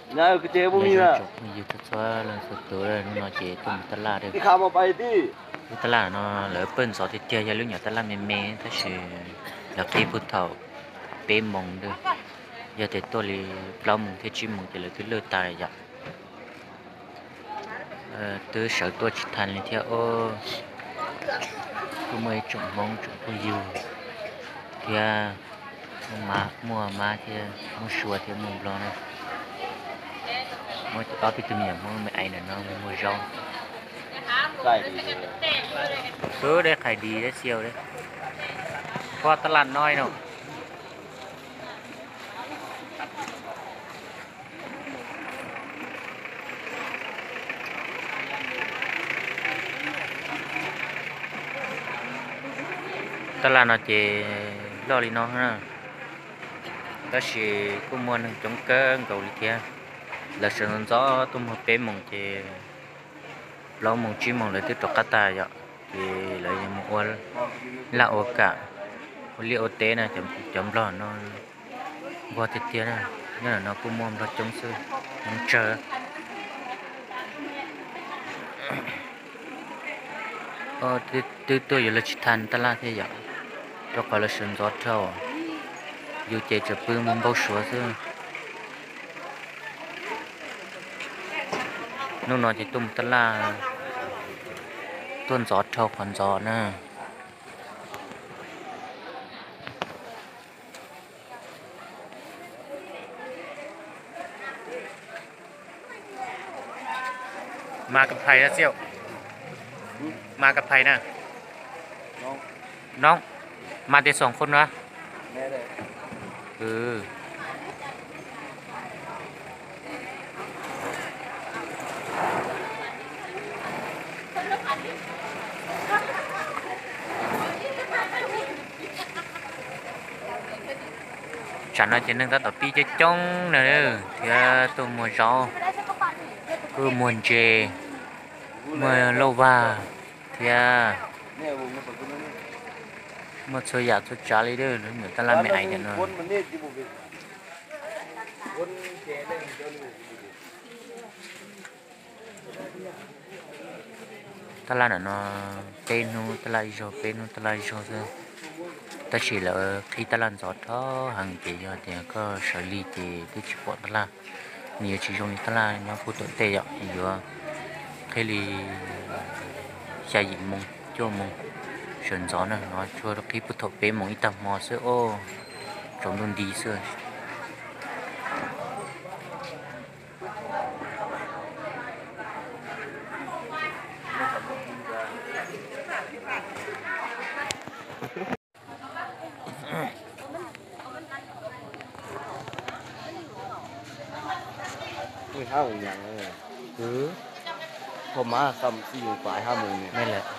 Nyob zoo tsoom phooj ywg txhua txhua leej txhua tus, hnub no ces tuaj mus taj laj. Lub taj laj no lawv pawj ntxov tiag tiag, yog lub nyuam taj laj me me tab sis lawv qhib puag thaum peb moos, yog tias tuaj li plaub moos thiab tsib moos ces lawv twb lawj tas yom. Twb sawv tuaj tsis tas li thiab os. Kuj muaj ib tsoom Hmoob tsoom phooj ywg thiab, muaj mab thiab muaj suav thiab muaj nplog na. Muaj ob peb tug me nyuam Hmoob me aiv ntawm no muag zaub. Xub deb qhais dis deb xiau deb. Pob taj laj no no. Taj laj no ces loj li no na, tab sis kuj muaj neeg coob kawg nkaus li thiab. Lawv sawv ntxov ntxov tuaj muag peb moos ces plaub moos tsib moos lawv twb rov qab tas yom. Ces lawv yuav mus ua laj ua kam, ua liaj ua teb na. Cov nplog no nquag tiag tiag na, nyob ntawm no kuj muaj nplog coob xwb, coob tsawg. Twb tuaj yuav luag tsis tau taj laj thiab yom, rau qhov lawv sawv ntxov dhau, yus ces tsuas pw mus npau suav xwb. Hnub no ces tuaj mus taj laj, tuaj ntxov dhau qhov ntxov na. Mas ka phais na xiu, mas ka phais na, no, mas tias xoom qhov no. Tsam no ces neeg tab tom pib coob coob na, thiab tuaj muag zaub, kuj muag ntses, muag lauj vag thiab muaj txhua yam txhua tsav li. Lub nyuam taj laj me aiv ntawm no. Taj laj ntawm no peb hnub taj laj ib zaug, peb hnub taj laj ib zaug xwb, tab sis lawv qhib taj laj ntxov dhau heev ces yog tias koj sawv lig ces twb tsis pom taj laj. Nws yuav tsis zoo li taj laj nyob puag tom tej yom, yuav qhib li xya yim moos cuaj moos sawv ntxov na, no tsuas qhib puag thaum peb moos ib tag hmo xwb os, tsaus ntuj nti xwb.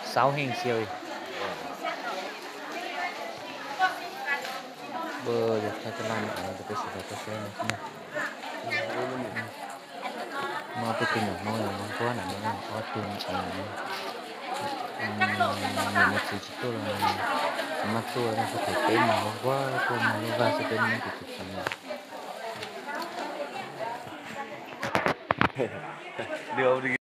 Xaub heej xiau li. Yog thaij taj laj no peb sawv daws tuaj saib no xwb na. Muaj ob peb tug nyuam Hmoob nquag nquag ntawm no, ob tug me nyuam, niam me txiv tsis tuaj los maj tuaj, puag thaum peb moos nquag nquag tuaj muag lauj vag xwb, peb Hmoob ces tsis tau.